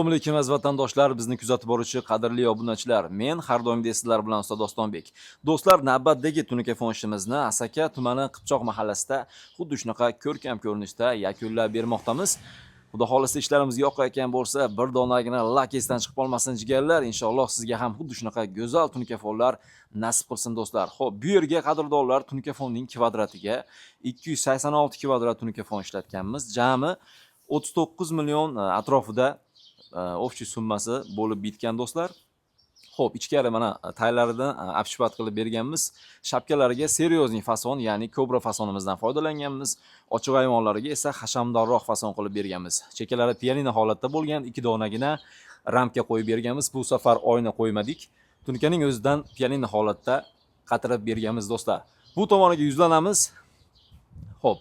Assalomu alaykum, aziz vatandoshlar, bizni kuzatib boruvchi qadrli obunachilar. Men har doimgidek sizlar bilan Usta Dostonbek. Do'stlar, navbatdagi tunuka ishimizni Asaka tumani Qipchoq mahallasida xuddi shunaqa ko'rkam ko'rinishda yakunlab bermoqdamiz. Xudo xohlasa, ishlarimiz yoqayotgan bo'lsa, bir donagina лайк esdan chiqib qolmasin, jigarlar. Inshaalloh, sizga ham xuddi shunaqa go'zal tunukafonlar nasib qilsin, do'stlar. Xo'p, bu yerga, qadrdonlar, tunukafonning kvadratiga 286 kvadrat tunukafon ishlatganmiz. Jami 39 million atrofida общий summasi bo'lib bitgan, do'stlar. Xo'p, ichkari mana taylaridan обшивать qilib berganmiz. Shapkalariga серьезный fason, ya'ni kobra fasonimizdan foydalanganmiz. Ochiq ayvonlariga esa hashamdorroq fason qilib berganmiz. Chekkalari pianino holatda bo'lgan, ikki donagina ramka qo'yib berganmiz. Bu safar oyna qo'ymadik. Tunukaning o'zidan pianino holatda qatirib berganmiz, do'stlar. Bu tomoniga yuzlanamiz. Xo'p,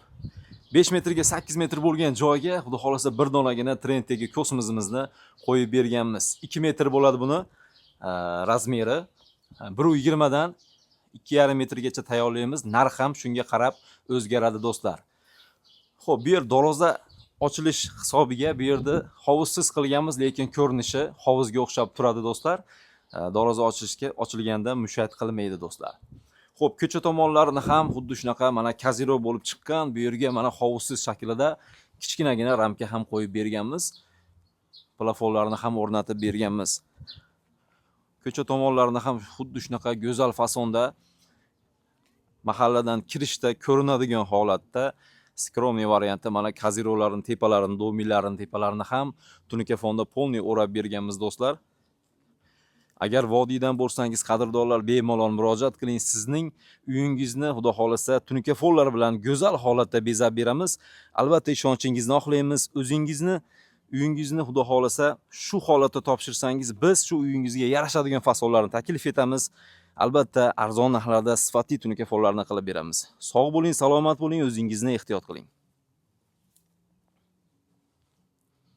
5 metrga 8 metr bo'lgan joyga, xudo xohlasa, bir donagina trenddagi kosmosimizni qo'yib berganmiz. 2 metr bo'ladi buni размер i. 1,20 dan 2,5 metrgacha tayyorlaymiz. Narx ham shunga qarab o'zgaradi, do'stlar. Xo'p, bu yer darvoza ochilish hisobiga bu yerda hovuzsiz qilganmiz, lekin ko'rinishi hovuzga o'xshab turadi, do'stlar. Darvoza ochilganda мешать qilmaydi, do'stlar. Xo'p, ko'cha tomonlarini ham xuddi shunaqa mana козырёк bo'lib chiqqan. Bu yerga mana hovuzsiz shaklida kichkinagina ramka ham qo'yib berganmiz. Plafonlarni ham o'rnatib berganmiz. Ko'cha tomonlarini ham xuddi shunaqa go'zal fasonda, mahalladan kirishda ko'rinadigan holatda, скромный variantda mana козырёк larni tepalarini, домик larni tepalarini ham tunuka fonda полный o'rab berganmiz, do'stlar. Agar vodiydan bo'lsangiz, qadrdonlar, bemalol murojaat qiling. Sizning uyingizni, xudo xohlasa, tunuka fonlar bilan go'zal holatda bezab beramiz. Albatta, ishonchingizni oqlaymiz. O'zingizni uyingizni, xudo xohlasa, shu holatda topshirsangiz, biz shu uyingizga yarashadigan fasonlarni taklif etamiz. Albatta, arzon narxlarda sifatli tunuka fonlarni qilib beramiz. Sog' bo'ling, salomat bo'ling, o'zingizni ehtiyot qiling.